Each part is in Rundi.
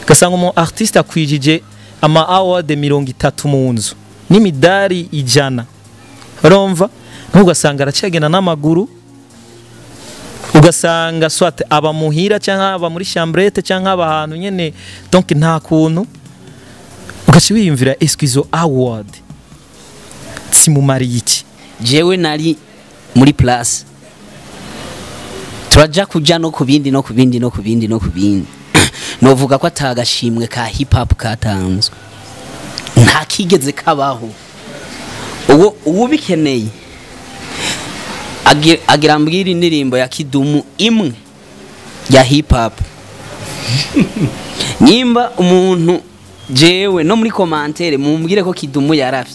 Ugasanga umu artiste akwijije ama award 30 mu nzu n'imidari 100, urumva, ugasanga aracagenda n'amaguru, ugasanga soit aba muhira cyangwa aba muri chambrette cyangwa aba ahantu nyene, donc nta kuntu. Ugaca wiyumvira, est-ce izo award zimumariye iki? Jewe nari muri place, turaja kuja no kubindi no kubindi no kubindi no kubindi. Novuga ko atagashimwe ka hip hop katanzwe, nta kigeze kabaho. Uwo ubikeneye agira mbwira indirimbo ya Kidumu imwe ya hip hop. Nimba umuntu jewe no muri commentaire mumbwire ko Kidumu yaravye.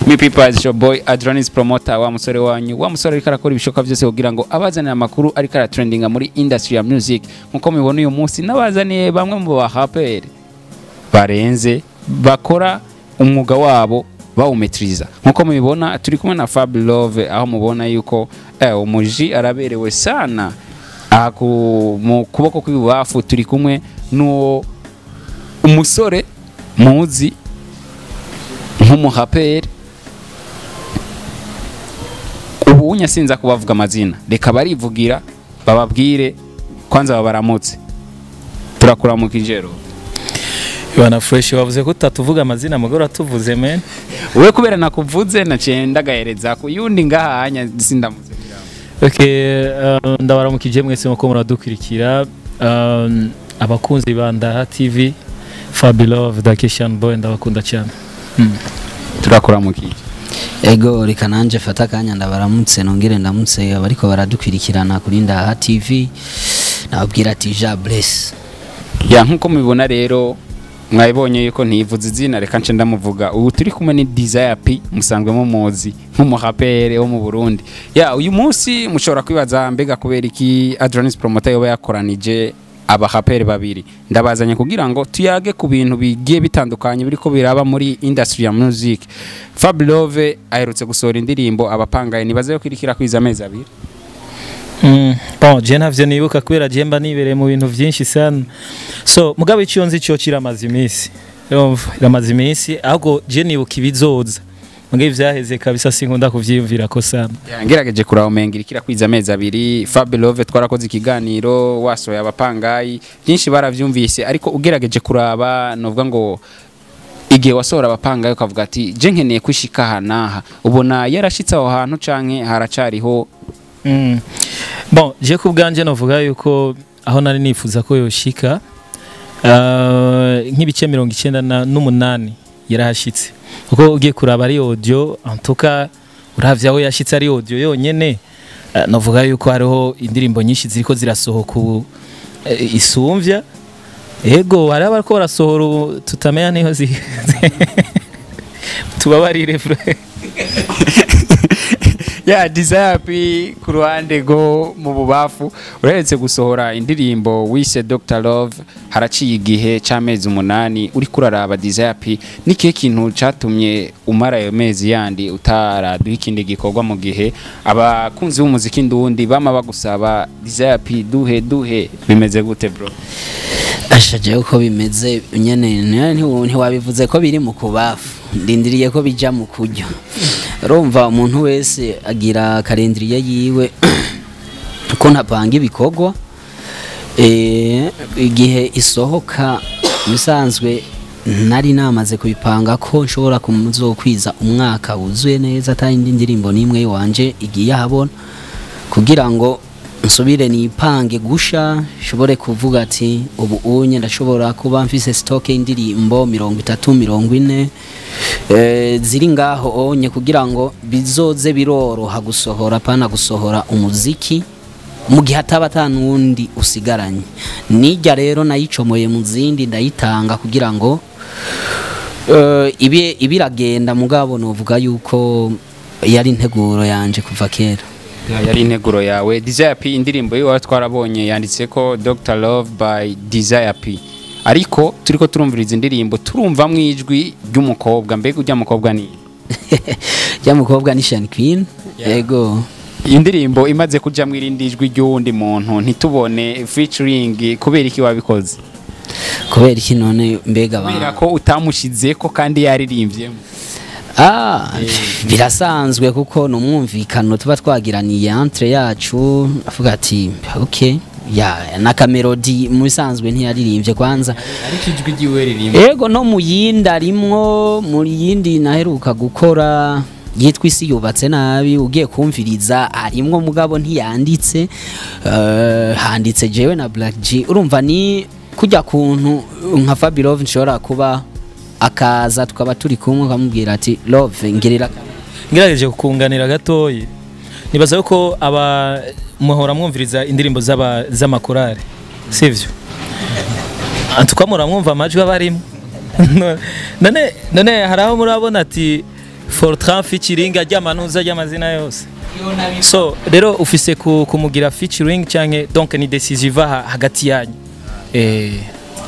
Mi people, it's your boy Adronis Promoter, wa musore wanyu, wa musore ariko arakora ibishoka byose kugira ngo abazanire amakuru ariko aratrendinga muri industry ya music. Nkuko mubibona, uyu munsi nabazaniye bamwe mu bahaperi barenze, bakora umwuga wabo bawumetriza. Nkuko mubibona, turi kumwe na Fab Love, aho mubona yuko umuji araberewe sana. Aha mu kuboko kw'ibubafu turi kumwe n'uwo umusore muzi nk'umuhaperi. Ubu sinza kubavuga amazina, reka barivugira bababwire kwanza babaramutse. Turakuramukije ro. Bana fresh, wavuze ko utatuvuga amazina, mugora tuvuze men. Wewe kubera nakuvuze naciye ndagahereza ku yundi ngahanya sindamutse. Okay, ndabaramukije mwese muko muradukurikira, abakunzi ba Ndaha TV, Fabilove Dakishan Boy, ndabakunda cyane. Turakuramukije. Ego, reka nanje fata akanya ndabaramutse, nongere ndamutse abariko baradukwirikirana kuri Ndaha TV, nababwira ati ja bless. Ya, nkuko mubibona rero, mwabibonye yuko ntivuze izina, reka nce ndamuvuga. Ubu turi kumwe ni Desire P, musanzwe mumuzi nk'umuhapere wo mu Burundi. Ya, uyu munsi mushobora kwibaza, mbega kubera iki Adronis Promoter yoba yakoranije abahapere babiri? Ndabazanye kugira ngo tuyage ku bintu bigiye bitandukanye biriko biraba muri industry ya music. Fab Love aherutse gusohora indirimbo Abapangaye, nibaze yuko irikira kwiza amezi 2. Bon, je ntavyo nibuka kubera je mba nibereye mu bintu vyinshi sana. So mugabo icyo nzi cyo kiramaze iminsi. Urumva, iramaze iminsi, ahubwo je nibuka ibizoza. Mugabe ivyaheze kabisa sinkunda kuvyiyumvira ko sana. Ya, ngerageje kuraba umenga irikira kwiza amezi 2. Fab Love, twarakoze ikiganiro wasohoye Abapangayi, byinshi baravyumvise, ariko ugerageje kuraba, novuga ngo igihe wasohora Abapangayi ukavuga ati je nkeneye kwishika aha n'aha, ubona yarashitse aho hantu canke haracariho? Bon, je ku bwanje novuga yuko aho nari nifuza ko yoshika, nk'ibice 98 yarahashitse, kuko ugiye kuraba ari audio, en tout cas uravye aho yashitse ari audio yonyene, novuga yuko hariho indirimbo nyinshi ziriko zirasohoka ubu isumvya. Ego, hari abariko barasohora ubu tutamenya niho zi tubabarire frère. Ya, Desire P, ku ruhande go mu bubafu uretse gusohora indirimbo wise Dr Love, haraciye igihe c'amezi 8. Uri kuraraba Desire P, nikihe kintu catumye umara ayo mezi yandi utaraduha ikindi gikorwa, mu gihe abakunzi b'umuziki ndundi bama bagusaba Desire P duhe duhe? Bimeze gute bro? Asha, jewe uko bimeze nyene ntiwabivuze ko biri mu kubafu, ndindiriye ko bija mu kuryo. Urumva, umuntu wese agira calendrier yiwe ko ntapanga ibikorwa. Igihe isohoka bisanzwe nari namaze kubipanga ko nshobora kumuzokwiza umwaka wuzuye neza atari indi ndirimbo n'imwe wanje igiye ahabona, kugira ngo nsubire nipange gusha, nshobore kuvuga ati ubu unye ndashobora kuba mfise stock y'indirimbo 30, 40 ziri ngaho onye, kugira ngo bizoze biroroha gusohora, pana gusohora umuziki mu gihe ataba atanundi usigaranye. Nijya rero nayicomoye mu zindi ndayitanga kugira ngo ibe ibiragenda. Mugabo novuga yuko yari integuro yanje kuva kera. Yari integuro yawe. Desire P, indirimbo yiwe twarabonye yanditse ko Dr Love by Desire P, ariko turiko turumviriza indirimbo turumva ijwi ry'umukobwa. Mbega ujya mukobwa ni Ujya mukobwa ni Shan Queen. Yego. Indirimbo imaze kujamwo irindi jwi ry'uwundi muntu ntitubone featuring, kubera iki wabikoze? Kubera iki none mbega ba? Kubera ko utamushizeko kandi yaririmvyemo. Ah, birasanzwe kuko ni umwumvikano tuba twagiraniye entre yacu, avuga ati okay ya nakamelody mu bisanzwe ntiyaririmbye kwanza. Ariko ijwi ryiwe ririmba. Ego, no mu yindi arimwo, muri yindi naheruka gukora yitwa Isi Yubatse Nabi, ugiye kumviriza arimwo mugabo ntiyanditse, handitse jewe na Black G. Urumva ni kujya kuntu nka Fabilove nshobora kuba akaza tukaba turi kumwe akamubwira ati Love ngirira. Ngerageje kukunganira gatoyi, nibaza yuko aba muhora mwumviriza indirimbo z'amakorari, sivyo? Antuka muramwumva amajwi abarimo. None hari aho murabona ati Fortran featuring ajyamanuza ry'amazina yose. So rero ufise kumugira featuring canke donc ni décision iva hagati yanyu,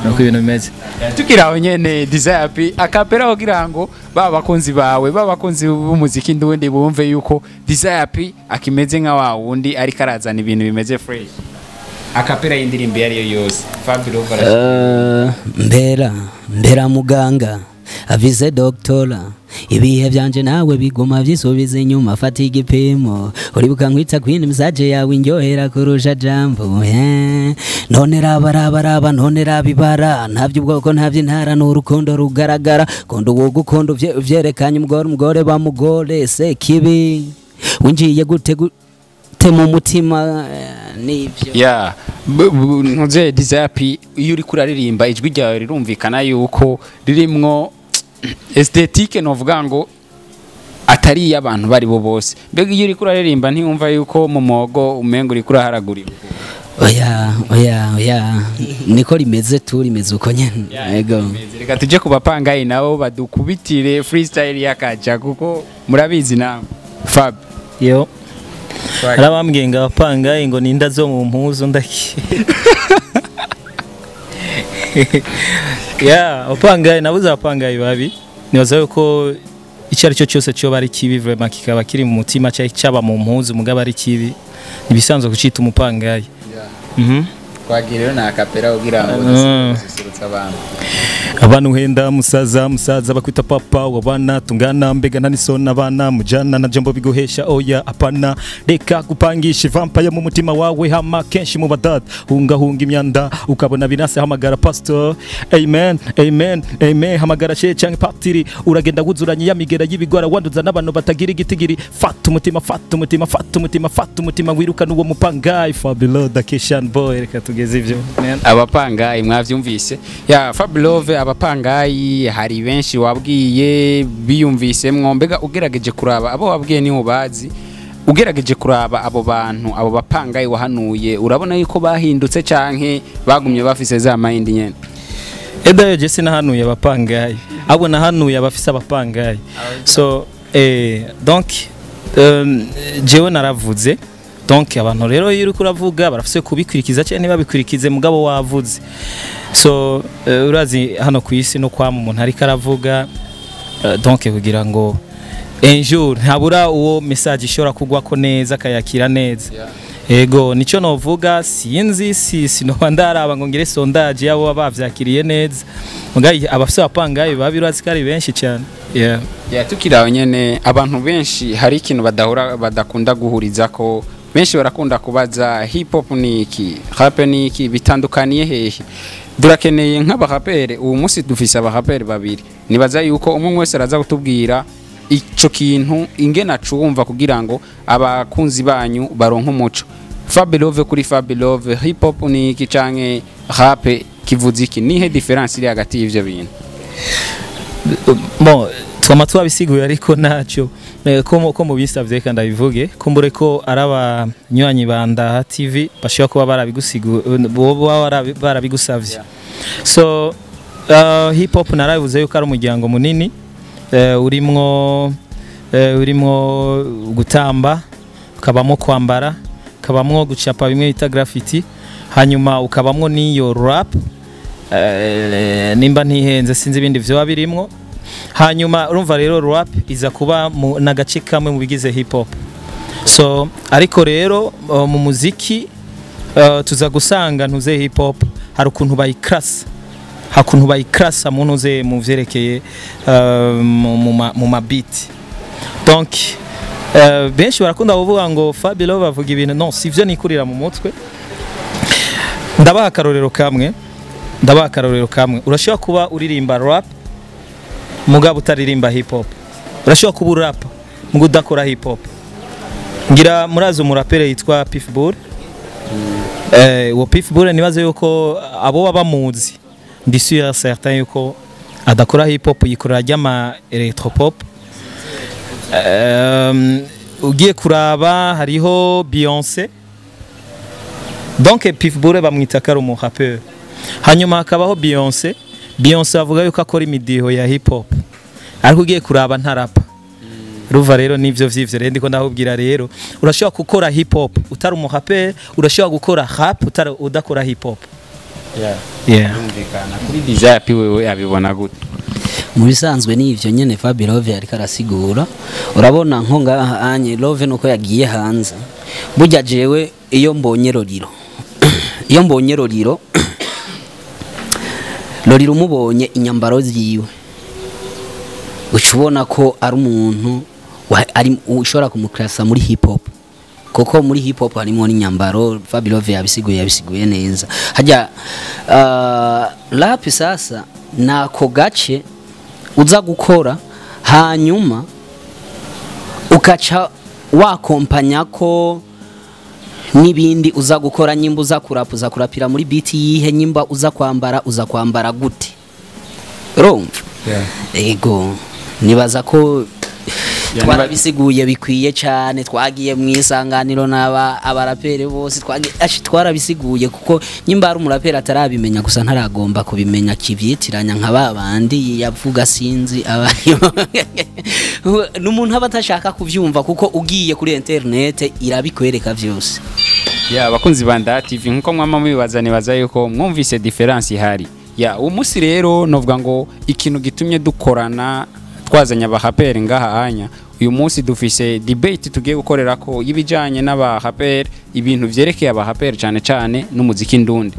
nuko ibintu bimeze. Tukiri aho nyene, Desire P, a cappella kugira ngo ba bakunzi bawe, ba bakunzi b'umuziki ndundi bumve yuko Desire P akimeze nka wa wundi ariko arazana ibintu bimeze fresh. A cappella y'indirimbo iyo ariyo yose, Fabio. Mbera mbera muganga avize doktora, ibihe byanje nawe biguma byisubiza inyuma, fata igipimo uribuka nkwita queen, message yawe indyohera kurusha jambo. None raba raba raba, none raba ibara, ntabyo ubwoko ntabyo intara, ni urukundo rugaragara, kunda uwo gukunda uvyerekanye umugore umugore bamugore se kibi winjiye gute gute mu mutima, nibyo. Ya, ntuze Desire P, iyo uriko uraririmba ijwi ryawe rirumvikana yuko ririmwo esthétique, novuga ngo atari iy'abantu bari bo bose. Mbega iyo uriko uraririmba ntiwumva yuko mu muhogo umenga uriko uraharagura? Oya oya oya, niko rimeze tu, rimeze uko nyene, yego. Reka tujye ku bapangayi nabo badukubitire freestyle y'akaja kuko murabizi namwe. Fab. Yo, arabambwiye ngo abapangayi ngo ninda zo mu mpuzu ndaki. Ya abapangayi nabuze abapangayi babi, nibaza yuko icyo ari cyo cyose cyo bari kibi vraiment kikaba kiri mu mutima cyangwa cyaba mu mpuzu mugabo ari kibi, nibisanzwe kucita umupangayi. Twagiye rero na a cappella kugira ngo dususurutse abantu. Abantu uhenda musaza musaza bakwita papa wabana tungana, mbega nta nisona abana mujana na jambo biguhesha, oya apana, reka gupangisha vampire mu mutima wawe, hama kenshi mu badada hunga hunga imyanda, ukabona binase hamagara pastor, amen amen amen, hamagara she canke patiri, uragenda wuzuranye ya migera y'ibigwara wanduza n'abantu batagira igitigiri. Fata umutima, fata umutima, fata umutima, fata umutima, wirukana uwo mupangayi. Fabulous Dakeshan boy, reka tugeze ivyo man. Abapangayi mwavyumvise ya Fablove, abapangayi hari benshi wabwiye biyumvisemwo. Mbega ugerageje kuraba abo wabwiye niho bazi, ugerageje kuraba abo bantu, abo bapangayi wahanuye, urabona yuko bahindutse canke bagumye bafise za mind nyene? Eda yo sinahanuye abapangayi, abo nahanuye abafise abapangayi. So donc jewe naravuze, donc abantu rero iyo uriko uravuga barafise kubikurikiza cyane ntibabikurikize, mugabo wavuze. So urazi hano ku isi no kwama umuntu ariko aravuga, donc kugira ngo un jour ntabura uwo message ishobora kugwako neza akayakira neza. Ego, nico novuga, sinzi si sinoba ndaraba ngo ngire sondage yabo baba bavyakiriye neza, mugaye abafise abapangayi babirazi ko ari benshi cyane, yeah. Ya, tukiri aho nyene, abantu benshi hari ikintu badahura badakunda guhuriza ko, benshi barakunda kubaza hip hop ni iki, rap ni iki, bitandukaniye hehe? Durakeneye nk'abarapere, ubu munsi dufise abarapere babiri, nibaza yuko umwe wese araza kutubwira ico kintu ingena acumva kugira ngo abakunzi banyu baronke umuco. Fabilove kuri Fabilove, hip hop ni iki canke rap kivuze iki? Nihe différence iri hagati y'ivyo bintu? Bon, twama twabisiguye ariko ntacyo. Ko mubisavye kandi ndabivuge, kumbure ko ari abanywanyi ba Ndaha TV bashobora kuba barabigusigu bo barabigusavye. So hip hop narabivuze yuko ari umuryango munini, urimwo gutamba, ukabamwo kwambara, ukabamwo gucapa bimwe bita graffiti, hanyuma ukabamwo n'iyo rap, nimba ntihenze sinzi ibindi vyoba birimwo. Hanyuma urumva rero rap iza kuba n'agace kamwe mu bigize hip hop. So ariko rero mu muziki tuza gusanga ntuze hip hop hari ukuntu bayikrasa, hakuntu bayikrasa mu ntuze mu vyerekeye mu ma beat. Donc benshi barakunda kuvuga ngo Fabio bavuga ibintu, non, sivyo, nikurira mu mutwe. Ndabaha akarorero kamwe, ndabaha akarorero kamwe. Urashobora kuba uririmba rap mugabo utaririmba hip hop, urashobora kuba urapa mugabo udakora hip hop. Ngira murazi umurapere yitwa Piff Bull. Uwo Piff Bull, nibaze yuko abo baba bamuzi, ndi sûr certain yuko adakora hip hop, yikorera ry'ama electropop. Ugiye kuraba hariho Beyonce. Donc Piff Bull bamwita ko ari umu rappeur, hanyuma hakabaho Beyonce. Beyonce avuga yuko akora imidiho ya hip hop, ariko ugiye kuraba ntarapa. Ruva rero nivyo vyivyo rero ndiko ndahubwira. Rero urashobora gukora hip hop utari umu rappeur, urashobora gukora rap utari udakora hip hop. Yeah. Birumvikana. Kuri Desire P, wewe abibona gute? Mu bisanzwe ni ivyo nyene Fabi Love ariko arasigura. Urabona nko ngaha anye Love nuko yagiye hanze, burya jewe iyo mbonye Roriro, iyo mbonye Roriro, Roriro umubonye inyambaro ziwe uca ubona ko ari umuntu ari ushobora kumuklasa muri hip hop, kuko muri hip hop harimo n'inyambaro. Fabi Love yabisiguye, yabisiguye neza. Hajya rap sasa nako gace uza gukora, hanyuma ukaca wakompanya ko n'ibindi uza gukora. Nyimba uza kurapa, uza kurapira muri beat yihe? Nyimba uza kwambara, uza kwambara gute? Urumva? Ego, nibaza ko twarabisiguye bikwiye cyane. Twagiye mu isanganiro n'aba abaraperi bose, twagiye ashi twarabisiguye, kuko nyimba ari umuraperi atarabimenya gusa ntaragomba kubimenya, kivyitiranya nka babandi yavuga, sinzi abariyo, n'umuntu aba atashaka kuvyumva, kuko ugiye kuri internet irabikwereka vyose. Ya, abakunzi ba Nda TV, nkuko mwama mubibaza, nibaza yuko mwumvise difference ihari. Ya umunsi rero novuga ngo ikintu gitumye dukorana, twazanye abahaperi ngaha anya uyu munsi, dufise debate tugiye gukorera ko y'ibijanye n'abahaperi, ibintu vyerekeye abahaperi cyane cyane n'umuziki ndundi.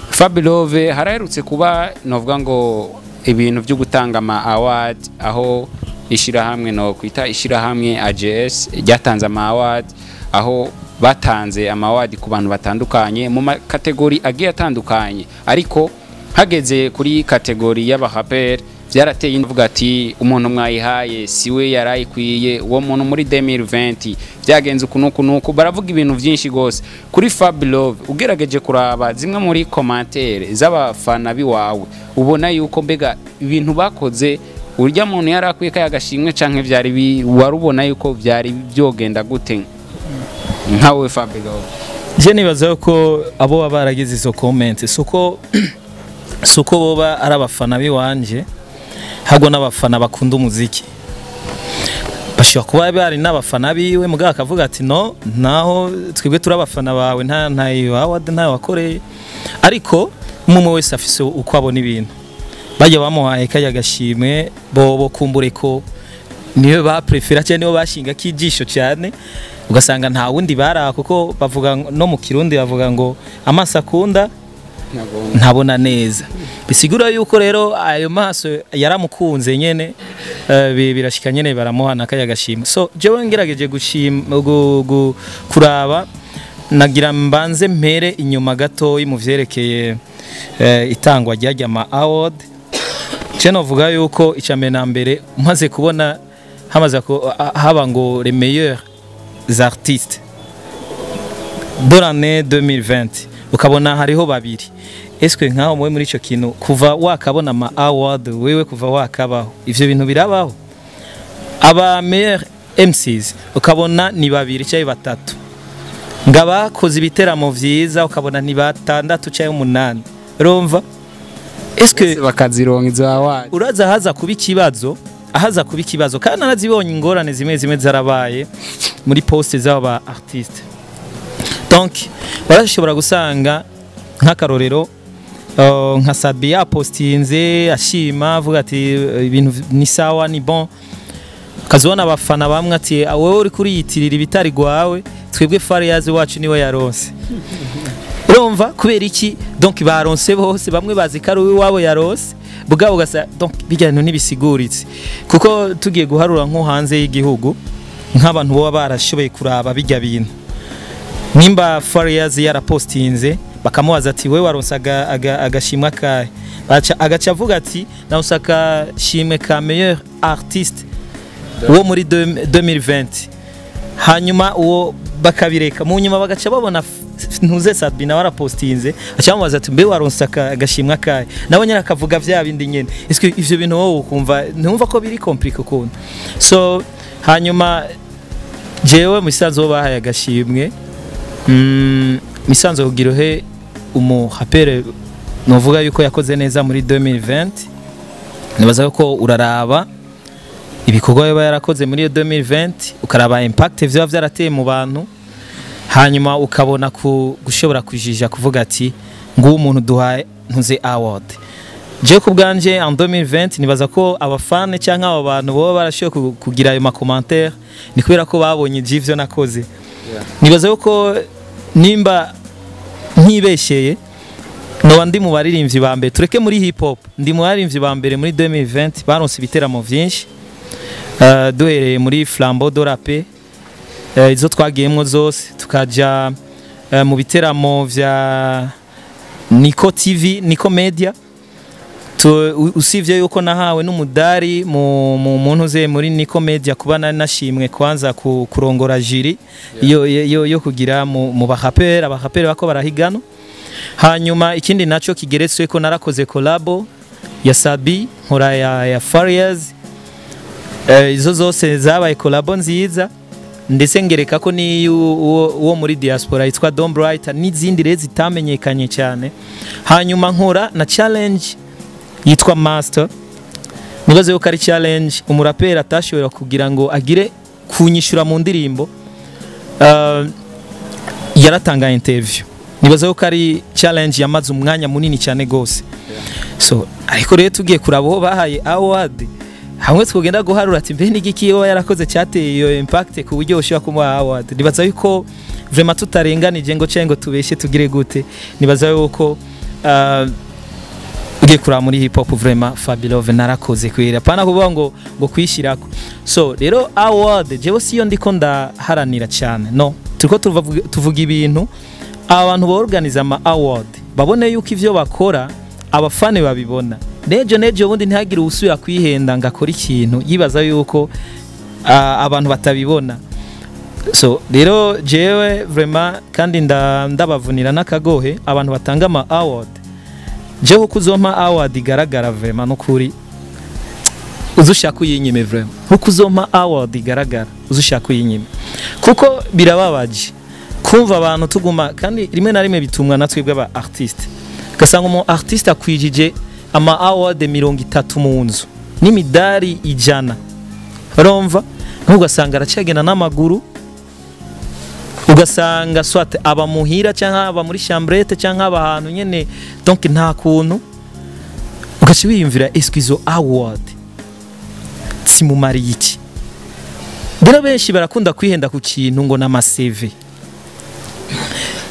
Fabilove, haraherutse kuba novuga ngo ibintu byo gutanga ama award, aho ishirahamwe no kwita ishirahamwe AJS ryatanze ama award, aho batanze ama award ku bantu batandukanye mu makategori agiye atandukanye, ariko hageze kuri kategori y'abahaperi byarateye imvuga ati umuntu mwayihaye siwe yarayikwiye, uwo muntu muri 2020 byagenze uku nuku nuku, baravuga ibintu byinshi gose. Kuri Fab Love, ugerageje kuraba zimwe muri commentaire z'abafana biwawe, ubona yuko mbega ibintu bakoze urya muntu yari akwiye kaya gashimwe, canke byari warubona yuko byari byogenda gute nkawe Fab Love? Je nibaza ko abo baba baragize izo comment suko boba ari abafana biwanje, ahubwo n'abafana bakunda umuziki. Bashobora kuba bari n'abafana biwe, mugabo akavuga ati no, naho twebwe turi abafana bawe, nta award nta wakoreye. Ariko umwe wese afise uko abona ibintu. Bajya bamuhaye kajya gashimwe bobo kumbure ko niyo ba prefera cyane, niyo bashinga kijisho cyane, ugasanga nta wundi bara, kuko bavuga no mu Kirundi bavuga ngo amaso akunda ntabona neza. Bisigura yuko rero ayo maso yaramukunze nyene, birashika nyene baramuha nakaya gashimwe. So jewe ngerageje gushima kuraba, nagira mbanze mpere inyuma gatoyi mu vyerekeye itangwa ry'ajya ma award. Je novuga yuko icambere na mbere, umaze kubona hamaze haba ngo les meilleurs artistes de l'année 2020, ukabona hariho babiri, eske nkaho muwe muri ico kintu kuva wakabona ama award wewe, kuva wakabaho, ivyo bintu birabaho? Aba meilleurs MCs ukabona ni babiri cyangwa batatu, ngabakoze ibiteramo vyiza ukabona ni batandatu cyangwa umunani, urumva eske bakazironka izo award? Uraza haza kuba ikibazo, ahaza kuba ikibazo. Kandi narazibonye ingorane zimwe zimwe zarabaye muri poste z'aba artiste. Donc barashobora gusanga nk'akarorero nka Sabi yapostinze ashima, avuga ati ibintu ni sawa, ni bon. Kazibona abafana bamwe ati wowe uri kuriyitirira ibitari gwawe, twebwe Farious wacu niwe yaronse. Urumva kubera iki? Donc baronse bose, bamwe bazi ko ari uwabo yaronse, bugabo gasa. Donc bijya bintu ntibisiguritse, kuko tugiye guharura nko hanze y'igihugu, nk'abantu baba barashoboye kuraba bijya bintu, nimba Farious yarapostinze bakamubaza ati we waronse agashimwe akahe, agaca avuga ati naronse agashimwe ka meilleur artiste wo muri 2020, hanyuma uwo bakabireka, mu nyuma bagaca babona ntuze Sat-B nawe arapostinze, aca bamubaza ati mbe waronse agashimwe akahe, nawe nyine akavuga vya bindi nyene. Est-ce que ivyo bintu wowe ukumva ntumva ko biri compliqué ukuntu? So hanyuma jewe musanzwe wo bahaye agashimwe, misanzwe kugira uhe umuhapere novuga yuko yakoze neza muri 2020, nibaza ko uraraba ibikorwa biba yarakoze muri iyo 2020, ukaraba impact vyoba vyarateye mu bantu, hanyuma ukabona ku gushobora kujija kuvuga ati nguwo umuntu duhaye ntuze award. Je ku bwanje en 2020 nibaza ko abafane cyangwa abo bantu boba barashoboye kugira ayo ma commentaire ni kubera ko babonye ivyo nakoze. Nibaza ko nimba ntibesheye noba ndi mu baririmbyi ba mbere, tureke muri hip hop, ndi mu baririmbyi ba mbere muri 2020 baronse ibiteramo vyinshi. Duhereye muri Flambeau de la Paix, izo twagiyemwo zose, tukaja mu biteramo vya Niko TV, Niko Media. Usivye yuko nahawe n'umudari mu muntu ze muri Niko Media kuba nashimwe kwanza kurongora jury yo kugira mu baraperi, abaraperi bako barahigano. Hanyuma ikindi naco kigeretswe ko narakoze collabo ya Sat-B, nkora ya Farious. Izo zose zabaye collabo nziza, ndetse ngereka ko ni uwo muri diaspora yitwa Don Bright n'izindi rero zitamenyekanye cyane. Hanyuma nkora na challenge yitwa Master. Nibaze yuko ari challenge umuraperi atashobora kugira ngo agire kunyishura mu ndirimbo, yaratanga interview. Nibaze yuko ari challenge yamaze umwanya munini cyane gose. So ariko rero tugiye kuraba uwo bahaye award, hamwe twogenda guharura ati mbe n'igiki iyo yarakoze cyateye iyo impact ku buryo ushobora kumuha award, nibaza yuko vraiment tutarenganije ngo cyangwa ngo tubeshe tugire gute, nibaza yuko ugiye kuraba muri hip hop vraiment Fabilove narakoze kwera, pana kuvuga ngo kwishirako. So rero award jewe siyo ndiko ndaharanira cyane, no turiko tuvuga ibintu abantu borganiza ama award babone yuko ivyo bakora abafane babibona. Nejo ubundi ntihagire usubira kwihenda ngo akore ikintu yibaza yuko abantu batabibona. So rero jewe vraiment kandi ndabavunira n'akagohe abantu batanga ama award. Jewe kuko uzompa award igaragara vraiment n'ukuri uzushaka uyinyime, vraiment kuko uzompa award igaragara uzushaka uyinyime, kuko birababaje kumva abantu tuguma, kandi rimwe na rimwe bitumwa na twebwe aba artiste, ugasanga umu artiste akwijije ama award 30 mu nzu n'imidari 100, urumva ugasanga aracagenda n'amaguru, ugasanga soit aba muhira cyangwa aba muri chambrette cyangwa aba ahantu nyene, donc nta kuntu ugaca wiyumvira est-ce que izo award simumariye iki? Rero benshi barakunda kwihenda ku kintu ngo n'ama CV.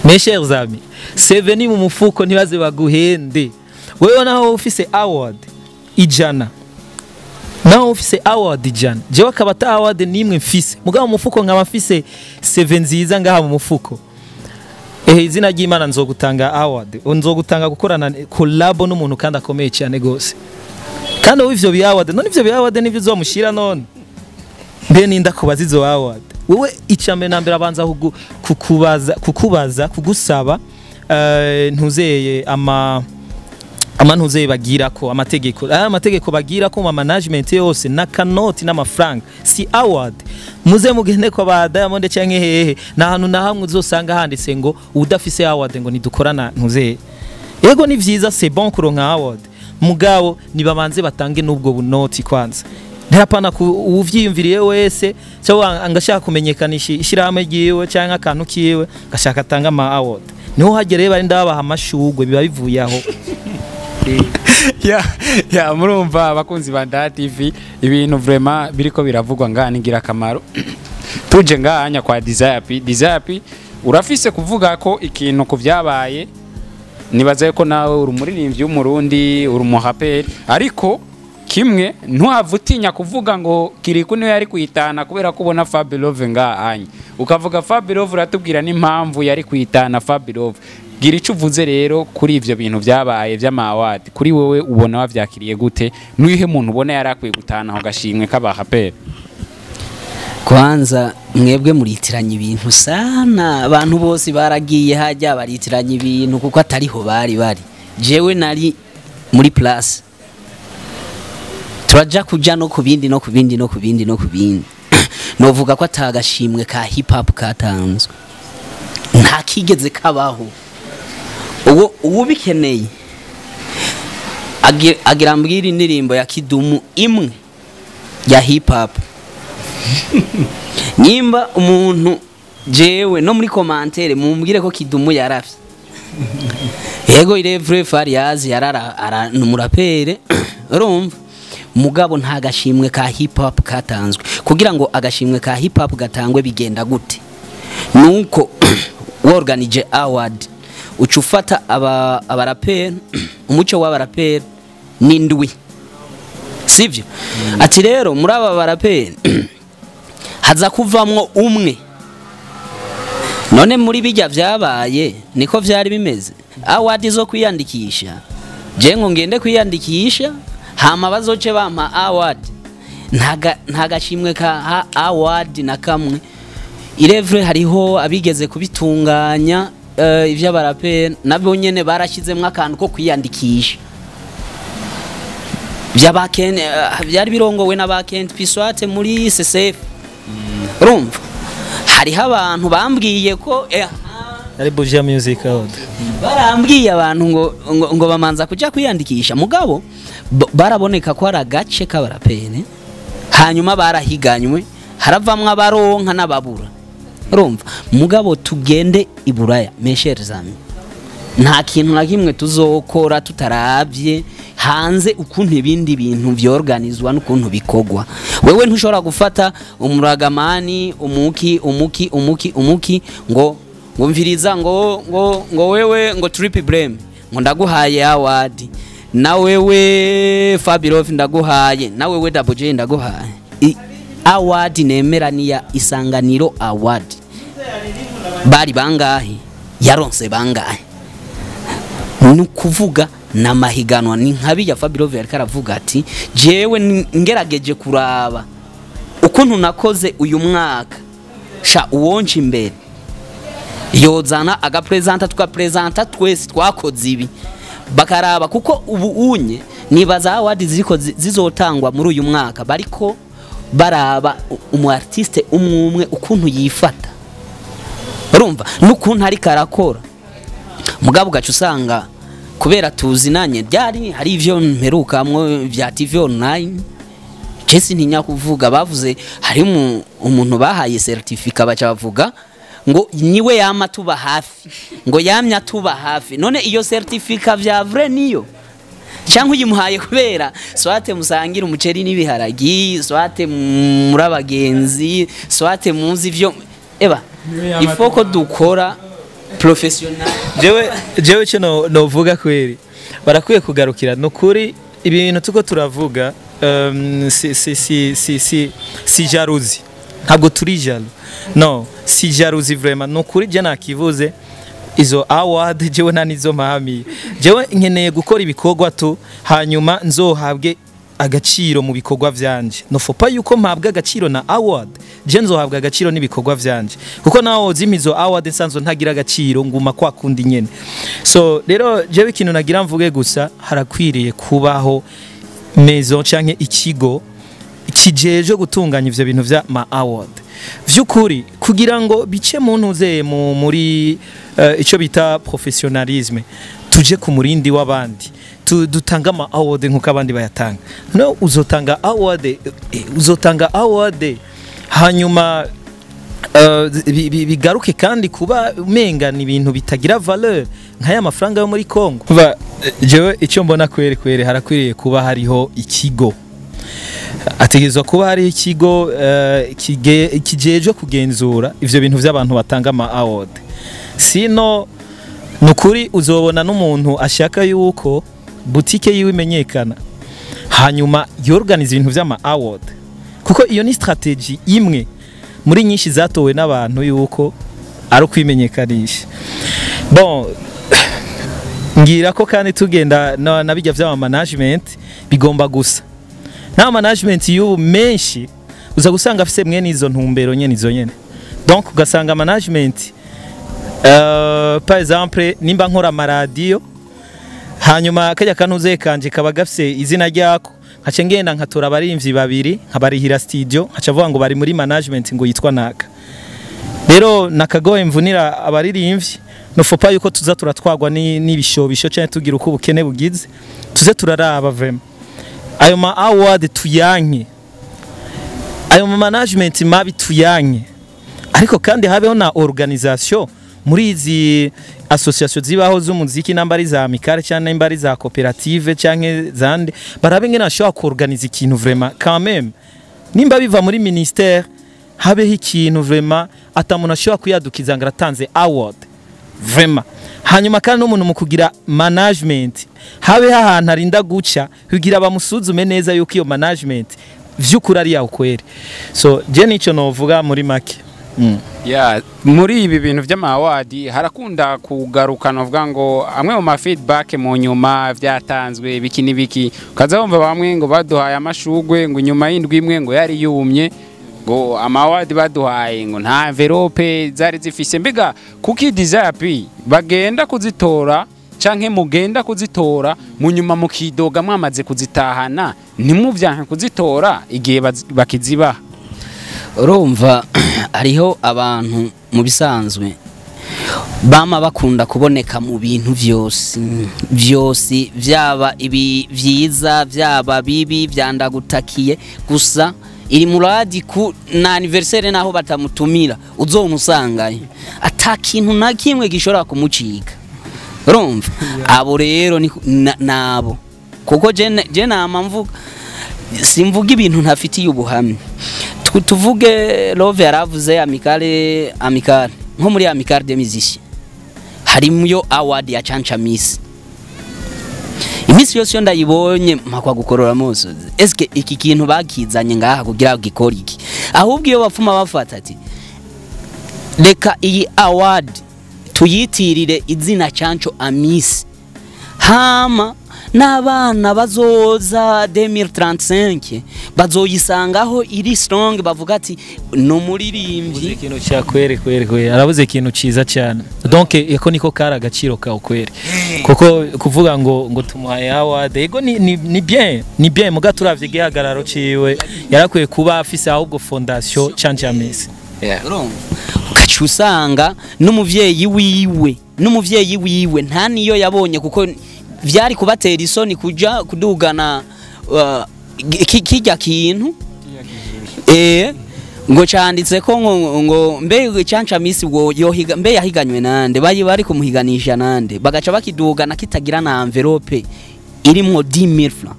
Mes chers amis, CV ni mu mufuko, ntibaze baguhende. Wewe naho ufise award 100, naho ufise award 100, jewe akaba ata award nimwe mfise, mugabo mu mufuko nkaba mfise CV nziza ngaha mu mufuko, izina ry'Imana nzogutanga award, nzogutanga gukorana collabo n'umuntu kandi akomeye cyane gose. Kandi wowe ivyo bi award none, ivyo bi award nivyo uzomushira none? Mbe ninda kubaza izo award? Wewe icambere na mbere abanza kukubaza kugusaba, ntuzeye ama ntuzeye bagira ko amategeko, aya amategeko bagira ko mu management yose na kanoti n'amafaranga si award. Muze mugende ko ba Diamond canke hehe, na hantu na hamwe uzosanga handitse ngo udafise award ngo nidukorana ntuzeye. Ego ni vyiza, c'est bon kuronka award, mugabo nibabanze batange n'ubwo bunoti kwanza. Ntirapana uvyiyumviriye wese cyangwa angashaka kumenyekanisha ishyirahamwe ryiwe cyangwa akantu kiwe, gashaka atanga ama award, niho hagereye bari ndabaha amashugwe biba bivuye aho. Ya, murumva abakunzi ba Ndaha TV, ibintu vraiment biriko biravugwa ngaha ni ngirakamaro. Tuje ngahanya kwa Desire P. Desire P, urafise kuvuga ko ikintu ku vyabaye. Nibaza ko nawe uri umuririmbyi w'Umurundi, uri umuhaperi, ariko kimwe ntuhava utinya kuvuga ngo Kiriku niwe yari kuyitana, kubera ko ubona Fabilove ngaha anya ukavuga Fabilove, uratubwira n'impamvu yari kuyitana Fabilove. Gira icyo uvuze rero kuri ivyo bintu vyabaye vy'ama award. Kuri wewe ubona wavyakiriye gute? Nuyihe muntu ubona yari akwiye gutana aho gashimwe k'abahaperi? Kwanza mwebwe muritiranya ibintu sana. Abantu bose baragiye hajya baritiranya ibintu kuko atariho bari bari. Jewe nari muri place. Turaja kuja no kubindi, no kubindi, no kubindi, no kubindi. Novuga ko atagashimwe ka hip hop katanzwe, nta kigeze kabaho. Uwo ubikeneye agira mbwira indirimbo ya Kidumu imwe ya hip hop. Nimba umuntu, jewe no muri commentaire mumbwire ko Kidumu yaravye. Yego, irevre Fariaz yarara ara numurapere, urumva? Mugabo nta gashimwe ka hip hop katanzwe. Kugira ngo agashimwe ka hip hop gatangwe bigenda gute? Nuko worganije award, uca ufata aba abaraperi, umuco w'abaraperi n'indwi, sivyo? Ati rero muri aba baraperi haza kuvamwo umwe. None muri bijya vyabaye niko vyari bimeze? Award zo kwiyandikisha, je ngo ngende kwiyandikisha hama bazoce bampa award? Nta gashimwe ka award na kamwe. Irevre hariho abigeze kubitunganya ivy'abaraperi, nabo nyene barashizemwo akantu ko kwiyandikisha by'abakene, byari birongowe n'abakent Piswate muri CCF. Urumva hariho abantu bambwiye ko Ari Buja Music Award. Barambwiye abantu ngo bamanza kuja kwiyandikisha, mugabo baraboneka ko ari agace k'abaraperi, hanyuma barahiganywe, haravamwo abaronka n'ababura. Urumva, mugabo tugende i Buraya, mes chers amis, nta kintu na kimwe tuzokora tutaravye hanze ukuntu ibindi bintu vyorganizwa n'ukuntu bikogwa. Wewe ntushobora gufata umuragamani, umuki, umuki, umuki, umuki, ngo mviriza, ngo wewe, ngo Trip Blame, ngo ndaguhaye award, na wewe Fabirov ndaguhaye, na wewe Double J ndaguhaye. Award nemera niya Isanganiro Award. Bari bangahe? Yaronse bangahe? Nukuvuga namahiganwa ni nkabi ya Fabirov yariko aravuga ati jewe ngerageje kuraba ukuntu nakoze uyu mwaka, sha uwonje imbere yozana agapresenta, tukapresenta twese twakoze ibi, bakaraba. Kuko ubu unye nibaza award ziriko zizotangwa muri uyu mwaka bariko baraba umu artiste umwe umwe ukuntu yifata, urumva, n'ukuntu ariko arakora. Mugabo ugaca usanga kubera tuzinanye, byari hari ivyo mperukamwo vya TV online, Jesse ntinya kuvuga, bavuze hari umuntu bahaye certificat, baca bavuga ngo niwe yama tuba hafi, ngo yamya tuba hafi. None iyo certificat vya vrai niyo, cyangwa uyimuhaye kubera swate musangira umuceri n'ibiharagi, swate muri abagenzi, swate muzi ivyo eba ifoko dukora professionnel? Jewe cyo novuga kweri barakwiye kugarukira nukuri ibintu tuko turavuga. Si jalousie, ntabwo turi jaloux, no si jalousie vraiment, nukuri je nakivuze. Izo award jewe nta nizo mpahamiye. Jewe nkeneye gukora ibikorwa tu, hanyuma nzohabwe agaciro mu bikorwa vyanje. No faut pas yuko mpabwa agaciro na award. Je nzohabwa agaciro n'ibikorwa vyanje, kuko nawo zimizo award nsanzwe ntagira agaciro, nguma kwa kundi nyene. So rero jewe ikintu nagira mvuge gusa, harakwiriye kubaho maison canke ikigo kijeje gutunganya ivyo bintu vya ma award vy'ukuri, kugira ngo bice mu ntuze muri ico bita professionnalisme, tuje ku murindi w'abandi, dutanga ama award nkuko abandi bayatanga. No uzotanga award, uzotanga award, hanyuma bigaruke kandi kuba umenga ni ibintu bitagira valeur nk'aya mafaranga yo muri Congo. Jewe icyo mbona kweri kweri, harakwiriye kuba hariho ikigo, ategerezwa kuba hariho ikigo kijejwe kugenzura ivyo bintu vy'abantu batanga ama award. Sino nukuri uzobona n'umuntu ashaka yuko boutique yiwe imenyekana, hanyuma yorganiza ibintu vy'ama award, kuko iyo ni strategy imwe muri nyinshi zatowe n'abantu yuko ari ukwimenyekanisha. Bon, ngira ko kandi tugenda na bijya vy'ama management bigomba gusa nta management y'ubu menshi uza gusanga afise mwene izo ntumbero nyene izo nyene. Donc ugasanga management, par exemple nimba nkora amaradiyo, hanyuma kajya kantuze kanje kaba gafise izina ryako, nkaca ngenda nkatora abarimvyi babiri, nkabarihira studio, nkaca avuga ngo bari muri management ngo yitwa naka. Rero nakagoye mvunira abaririmbyi, no faut pas yuko tuza turatwagwa n'ibishobisho cyane tugira uko ubukene bugize, tuze turaraba vraiment ayo ma award tuyanke, ayo ma management mabi tuyanke, ariko kandi habeho na organisation muri izi association zibaho z'umuziki, namba ari za amicale cyangwa namba ari za coopérative cyangwa zande, barabe ngene bashobora kuorganiza ikintu vraiment. Quand même nimba biva muri ministère, habeho ikintu vraiment atamuntu ashobora kuyadukiza ngo aratanze award vraiment. Hanyuma kandi n'umuntu mu kugira management, habeho ahantu arinda guca kugira bamusuzume neza yuko iyo management vy'ukuri ari yawe kweri. So je nico novuga muri make. Ya, muri ibi bintu vy'ama award harakunda kugaruka novuga ngo amwe mu ma feedback mu nyuma vyatanzwe ibiki n'ibiki, ukaza wumva bamwe ngo baduhaye amashugwe ngo nyuma y'indwi imwe ngo yari yumye, ngo ama award baduhaye ngo nta envelope zari zifise. Mbega kuki Desire P bagenda kuzitora canke mugenda kuzitora mu nyuma mukidoga mwamaze kuzitahana, ntimuvyanke kuzitora igihe bakizibaha? Urumva, hariho abantu mu bisanzwe bama bakunda kuboneka mu bintu vyose vyose, vyaba ibi vyiza, vyaba bibi, vyandagutakiye gusa iri muradi ku na anniversaire, naho batamutumira uzomusangayo, ata kintu na kimwe gishobora kumucika. Urumva, abo rero ni nabo, kuko je nama mvuga, simvuga ibintu ntafitiye ubuhamya. Tuvuge Love yaravuze amicale, amicale nko muri Amicale des Musiciens harimo award ya Canca Miss. Iminsi yose iyo ndayibonye mpakwa gukorora amosozi. Eske iki kintu bakizanye ngaha kugira ngo gikore iki? Ahubwo iyo bapfuma bafata ati reka iyi award tuyitirire izina Canco Amisi, hama n'abana bazoza 2035 bazoyisangaho iri strong, bavuga ati ni umuririmbyi. Ikintu cya kwere kwere kwere, arabuze ikintu ciza cyane. Donc eko niko kari agaciro kawe kwere, kuko kuvuga ngo tumuhaye award, ego ni bien, ni bien, muga turavye igihagararo ciwe, yarakwiye kuba afise ahubwo fondation Canco Amisi. Urumva, ugaca usanga n'umuvyeyi wiwe nta niyo yabonye, kuko vyari kubatera isoni kuja kudugana kirya kintu ngo canditse ko ngo mbe Canca Miss wo yohiga, mbe yahiganywe nande, bayi bari kumuhiganisha nande, bagaca bakidugana kitagira na envelope irimwo 10000 francs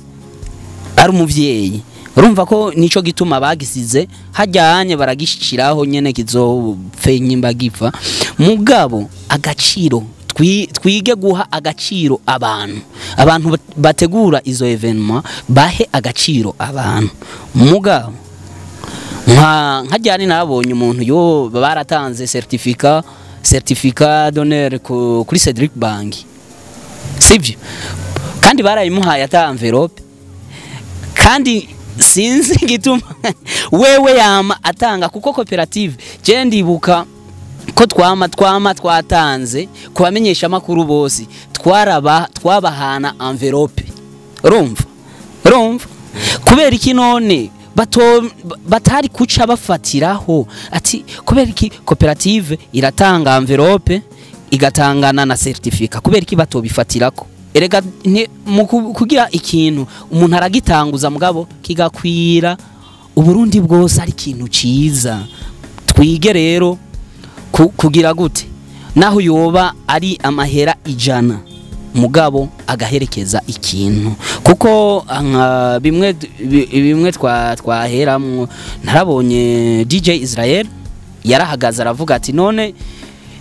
ari umuvyeyi. Urumva ko nico gituma bagisize hajyanye, baragishiraho nyene kizopfe nyimba gipfa. Mugabo agaciro, twige guha agaciro abantu, abantu bategura izo événement bahe agaciro abantu. Mugabo nka nkajyane nabonye umuntu yo baratanze certificat d'honneur kuri Cedric Bangi, sivyo? Kandi barayimuhaye ata envelope. Kandi sinzi igituma wewe yama atanga, kuko koperative je ndibuka ko twama twatanze kubamenyesha amakuru bose, twaraba twabahana envelope. Urumva kubera iki none bato batari kuca bafatiraho ati kubera iki koperative iratanga envelope igatangana na certificat? Kubera iki batobifatirako? Erega mu kugira ikintu umuntu aragitanguza, mugabo kigakwira Uburundi bwose, ari ikintu ciza. Twige rero kugira gute naho yoba ari amahera 100. mugabo agaherekeza ikintu, kuko bimwe bimwe twaheramwo. Narabonye DJ Israel yarahagaze aravuga ati: "None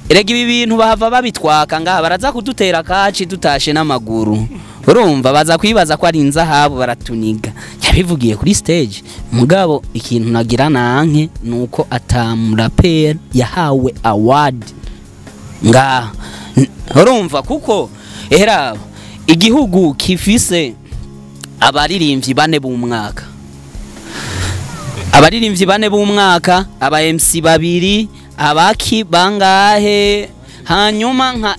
erega ibi bintu bahava babitwaka ngaha, baraza kudutera kaci dutashe n'amaguru, urumva baza kwibaza ko ari inzahabu, baratuniga." Yabivugiye kuri stage. Mugabo ikintu nagira nanke nuko atamuraperi yahawe award ngaha, urumva, kuko ehera igihugu kifise abaririmbyi bane b'umwaka, abaririmbyi bane b'umwaka, aba MC babiri, abaki bangahe, hanyuma nka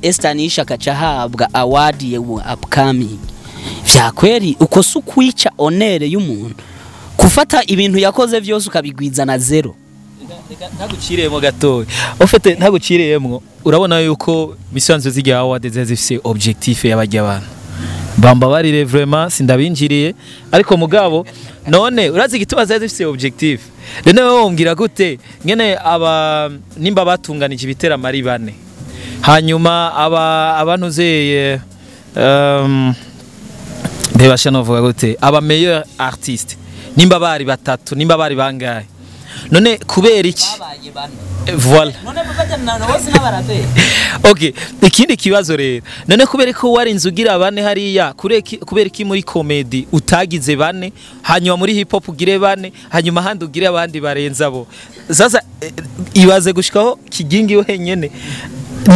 Estanish akaca ahabwa award ya upcoming. Vyakweri uko si ukwica honneur y'umuntu, kufata ibintu yakoze vyose ukabigwiza na zero? Ntaguciriyemo gatoya, ufite ntaguciriyemo, urabona yuko misanzu zijya award ziba zifise objectif y'abajya abantu bamba barire. Vraiment sindabinjiriye, ariko mugabo none urazi igituma ziba zifise objectif? Rero wowe wombwira gute ngene aba nimba batunganije ibiteramo ari bane, hanyuma aba abantuzeye mbebasha novuga gute, aba meilleur artiste nimba bari batatu, nimba bari bangahe, none kubera iki? Voilà. Okay, ikindi kibazo rero, none kubera ko warinze ugira bane hariya, kubera iki muri comedy utagize bane, hanyuma muri hip hop ugire bane, hanyuma handi ugire abandi barenze abo? Sasa ibaze gushikaho Kigingi wenyene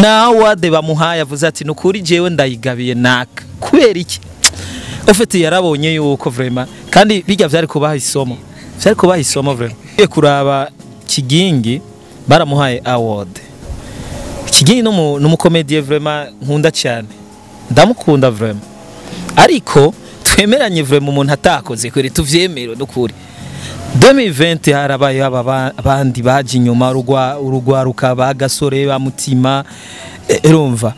na award bamuhaye avuze ati: "Nukuri jewe ndayigabiye naka." Kubera iki? Ufite yarabonye yuko vraiment kandi bijya vyari kubaha isomo, vyari kubaha isomo vraiment. Ugiye kuraba Kigingi baramuhaye award. Kigingi n'umukomediye vraiment nkunda cyane, ndamukunda vraiment, ariko twemeranye vraiment umuntu atakoze kure tuvyemere n'ukuri. 2020 harabaye aba abandi baje inyuma, urugwaruka ba Gasore, ba Mutima, urumva.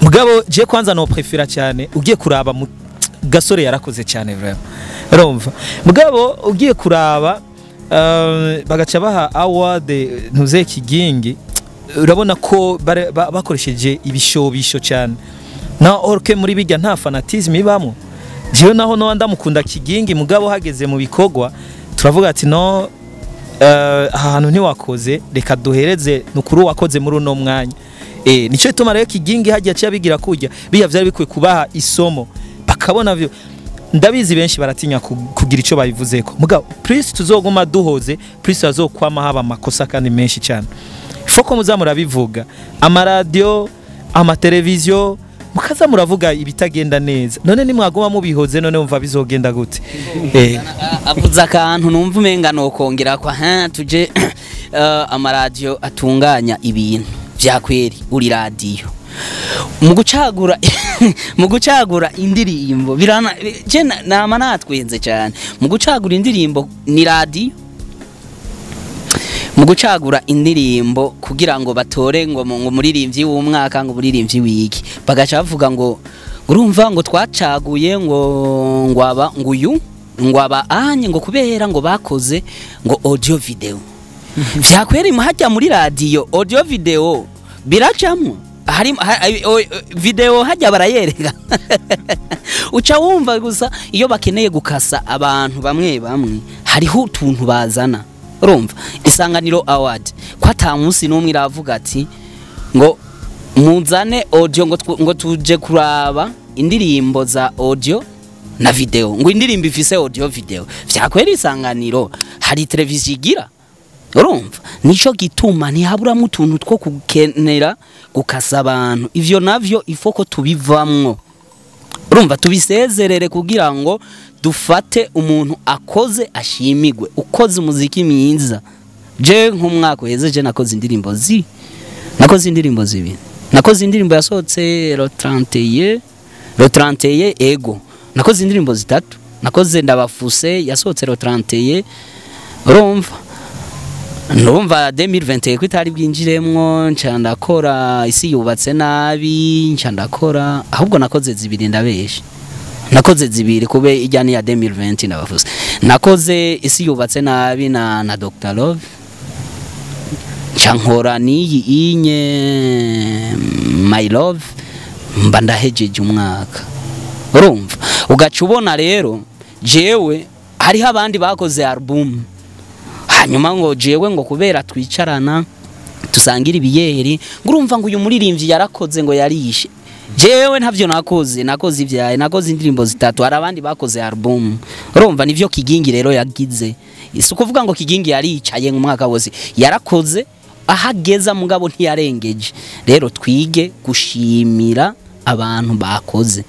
Mugabo je kwanza no prefera cyane ugiye kuraba Gasore yarakoze cyane vraiment, urumva. Mugabo ugiye kuraba bagaca baha award ntuze Kigingi, urabona ko bakoresheje ibishobisho cyane na orke muri bijya nta fanatisme ibamo. Jewe naho no ndamukunda Kigingi, mugabo hageze mu bikorwa turavuga ati: "No aha hantu ntiwakoze, reka duhereze nukuri wakoze muri uno mwanya." Nico gituma rero Kigingi hagiye aciye abigira kurya biya, vyari bikwiye kubaha isomo bakabona vyo. Ndabizi benshi baratinya kugira ico babivuzeko, mugabo plus tuzoguma duhoze, plus hazokwama haba amakosa kandi menshi cyane. Foko muza murabivuga, amaradiyo, amateleviziyo, mukaza muravuga ibitagenda neza. None nimwaguma mubihoze, none mumva bizogenda gute? Avuze akantu numva umenga nokongera kwa ha tuje amaradiyo atunganya ibintu vya kweri. Uri radiyo mu gucagura indirimbo birana je nama natwenze cyane mu gucagura indirimbo. Ni radiyo mu gucagura indirimbo kugira ngo batore ngo muririmbyi w'umwaka, ngo muririmbyi wiki, bagaca bavuga ngo urumva ngo twacaguye ngo aba ngo uyu ngo aba anye ngo kubera ngo bakoze ngo audio video. Vyakweri hajya muri radio audio video biracamwo, hari video hajya barayereka, uca wumva gusa iyo bakeneye gukasa abantu bamwe bamwe hariho utuntu bazana. Urumva Isanganiro Award ko ata munsi n'umwe iravuga ati ngo muzane audio ngo tuje kuraba indirimbo za audio na video, ngo indirimbo ifise audio video. Vyakwera Isanganiro hari televiziyo igira? Urumva nico gituma ntihaburamo utuntu two kukenera gukasa abantu. Ivyo navyo ifoko tubivamwo, urumva, tubisezerere kugira ngo dufate umuntu akoze ashimigwe, ukoze umuziki mwiza. Je nk'umwaka uheze je nakoze indirimbo zibiri. Nakoze indirimbo yasohotse le 31, le 31, ego nakoze indirimbo zitatu. Nakoze Ndabafuse yasohotse le 31, urumva, ndumva 2021 ko itari bwinjiremwo. Nca ndakora Isi Yubatse Nabi, nca ndakora, ahubwo nakoze zibiri, ndabeshe, nakoze zibiri kube ijya ni ya 2020. Ndabafuse, nakoze Isi Yubatse Nabi na Dr Love, nca nkora n'iyi inye My Love. Mba ndahejeje umwaka. Urumva ugaca ubona rero jewe hariho abandi bakoze album, hanyuma ngo jewe ngo kubera twicarana dusangira ibiyeri, ngo urumva ngo uyu muririmbyi yarakoze ngo yarishe. Jewe ntavyo nakoze, nakoze ivyaye, nakoze indirimbo zitatu, hari abandi bakoze album. Urumva nivyo Kigingi rero yagize. Si ukuvuga ngo Kigingi yaricaye mu mwaka wose, yarakoze ahageza mugabo ntiyarengeje. Rero twige gushimira abantu bakoze,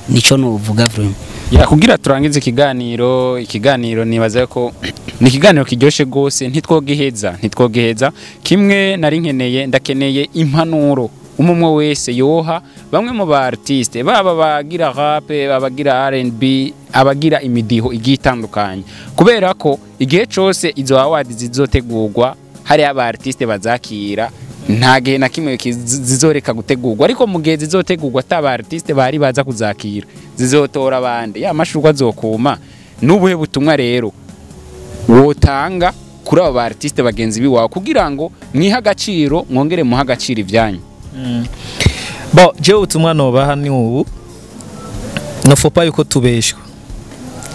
nico nuvuga vraiment. Ya, kugira turangize ikiganiro nibaza ko ni ikiganiro kiryoshe gose, ntitwogiheza. Kimwe nari nkeneye, ndakeneye impanuro umwe wese yoha bamwe mu ba artiste, baba bagira rap, abagira R&B, abagira imidiho igiye itandukanye, kubera ko igihe cose izo award zizotegurwa hari aba artiste bazakira, nta gihe na kimwe zizoreka gutegurwa, ariko mu gihe zizotegurwa ataba artiste bari baza kuzakira, zizotora abandi, ya mashurwa azokuma. N'ubuhe butumwa rero wotanga kuri abo ba artiste bagenzi biwawe kugira ngo mwihe agaciro, mwongere muhe agaciro ibyanyu? Bon, jewe ubutumwa nobaha ni ubu: ne faut pas yuko tubeshwa,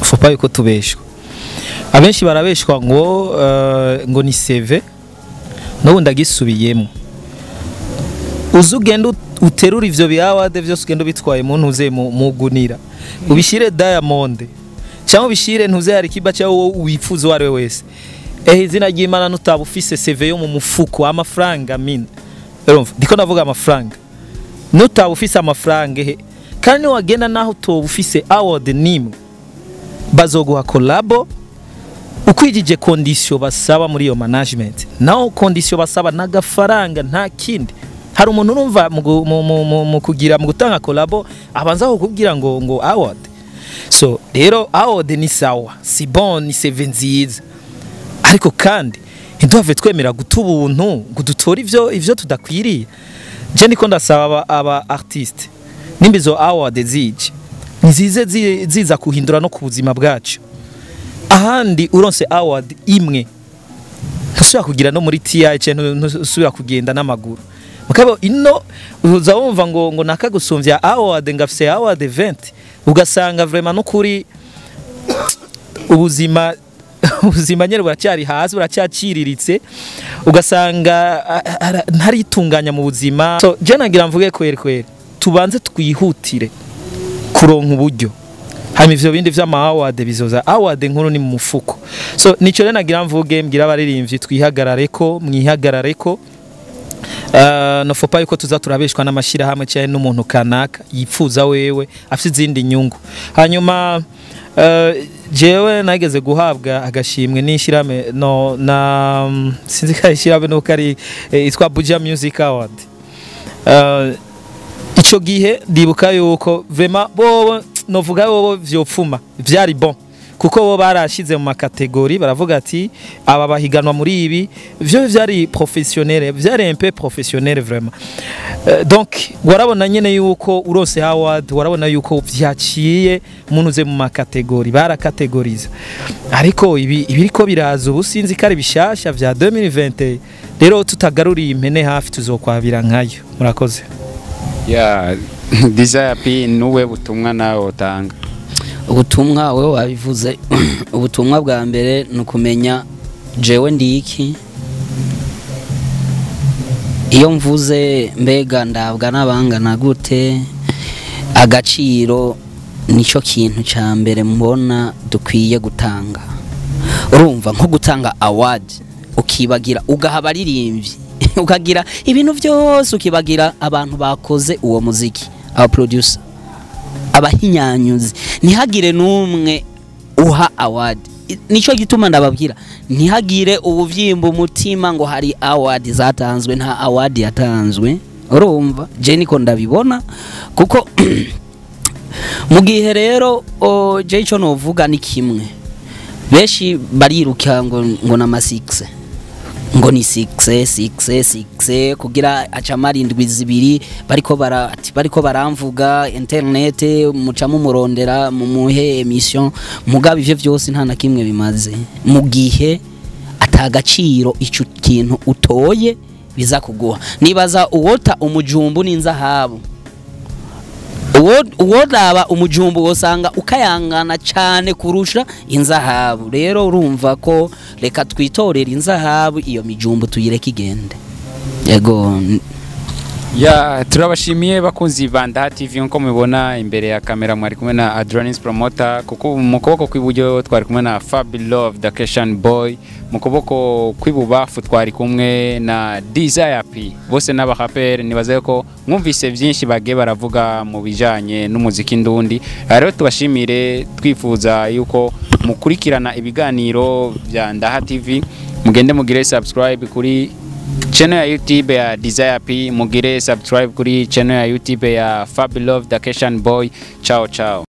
faut pas yuko tubeshwa. Abenshi barabeshwa ngo ni CV. N'ubu ndagisubiyemo, uzi ugenda uterura ivyo bi award vyose, ugenda ubitwaye mu ntuze mu gunira, ubishire Diamond cyangwa ubishire ntuze Alikiba cyangwa wowe wifuza uwo ari we wese. Izina ry'Imana, nutaba ufise CV yo mu mufuko, amafaranga mina, urumva ndiko ndavuga amafaranga, nutaba ufise amafaranga ehe, kandi wagenda naho utoba ufise award nimwe, bazoguha collabo ukwijije condition basaba muri iyo management. Naho condition basaba n'agafaranga, nta kindi. Hari umuntu urumva mu kugira, mu gutanga collabo, abanza kukubwira ngo award. So rero award ni sawa, si bon, ni CV nziza, ariko kandi ntiduhave twemera guta ubuntu ngo dutore ivyo tudakwiriye. Je niko ndasaba aba artiste, nimba izo award zije, nzize ziza kuhindura no ku buzima bwacu. Ahandi uronse award imwe, ntusubira kugira no muri TI cyangwa ntusubira kugenda n'amaguru. Mugabo ino uza wumva ngo nakagusumbya award, ngafise award 20, ugasanga vraiment no kuri ubuzima nyene buracyari hasi, buracyaciriritse, ugasanga ntaritunganya mu buzima. So je nagira mvuge kweri kweri, tubanze twihutire kuronka uburyo, hanyuma ivyo bindi vy'ama award bizoza. Award nkuru ni mu mufuko. So nico rero nagira mvuge, mbwira abaririmbyi twihagarareko, mwihagarareko. Ne faut pas yuko tuza turabeshwa n'amashirahamwe cyane n'umuntu kanaka yipfuza wewe afite izindi nyungu. Hanyuma jewe nageze guhabwa agashimwe n'ishirahamwe, no na sinzi ko ari ishirahamwe nuko ari itwa Buja Music Award. Ico gihe ndibuka yuko vraiment bobo novuga bobo vyopfuma vyari bon, kuko bo barashize mu ma catégories, baravuga ati aba bahiganwa muri ibi, vyo vyari professionnel, vyari un peu professionnel vraiment. Donc warabona nyene yuko urose award, warabona yuko vyaciye munuze mu ma catégories, barakategoriza. Ariko ibi ibiriko biraza ubu, sinzi ko ari bishasha vya 2020. Rero tutagaruriye impene hafi, tuzokwabira nkayo. Murakoze. Ya, Desire P, nuwe butumwa nawe utanga? Ubutumwa wewe wabivuze. Ubutumwa bwa mbere ni ukumenya jewe ndi iki. Iyo mvuze mbega ndabwa n'abangana gute, agaciro nicyo kintu cya mbere mbona dukwiye gutanga. Urumva nko gutanga award ukibagira ugaha abaririmbyi, ukagira ibintu byose, ukibagira abantu bakoze uwo muziki, aba producer, abahinyanyuzi, ntihagire n'umwe uha award. Nicyo gituma ndababwira ntihagire ubuvyimba umutima ngo hari award zatanzwe. Nta award yatanzwe. Urumva je niko ndabibona, kuko mu gihe rero je ico novuga ni kimwe: benshi bariruka ngo na ma 6, ngo ni 6 6 6, kugira acamara indwi 2 bariko bara ati bariko baramvuga internet, muca mumurondera mumuhe émission. Mugabo ivyo vyose nta na kimwe bimaze mu gihe atagaciro ico kintu utoye biza kuguha. Nibaza uwota umujumbu n'inzahabu. Uwo raba umujumbu wosanga ukayangana cyane kurusha inzahabu. Rero urumva ko reka twitorere inzahabu, iyo mijumbu tuyireke igende. Yego. Ya, turabashimiye bakunzi ba Ndaha TV. Nkuko mubibona, imbere ya kamera mwari kumwe na Adronis Promoter, kuko mu kuboko kw'iburyo twari kumwe na Fabi Love the Christian Boy, mu kuboko kw'ibubafu twari kumwe na Desire P. Bose n'abaraperi. Nibaza ko mwumvise byinshi bagiye baravuga mu bijanye n'umuziki ndundi. Rero tubashimire, twifuza yuko mukurikirana ibiganiro bya Ndaha TV. Mugende mugire subscribe kuri channel ya YouTube ya Desire P, mugire subscribe kuri channel ya YouTube ya Fabi Love the Christian Boy. Ciao ciao.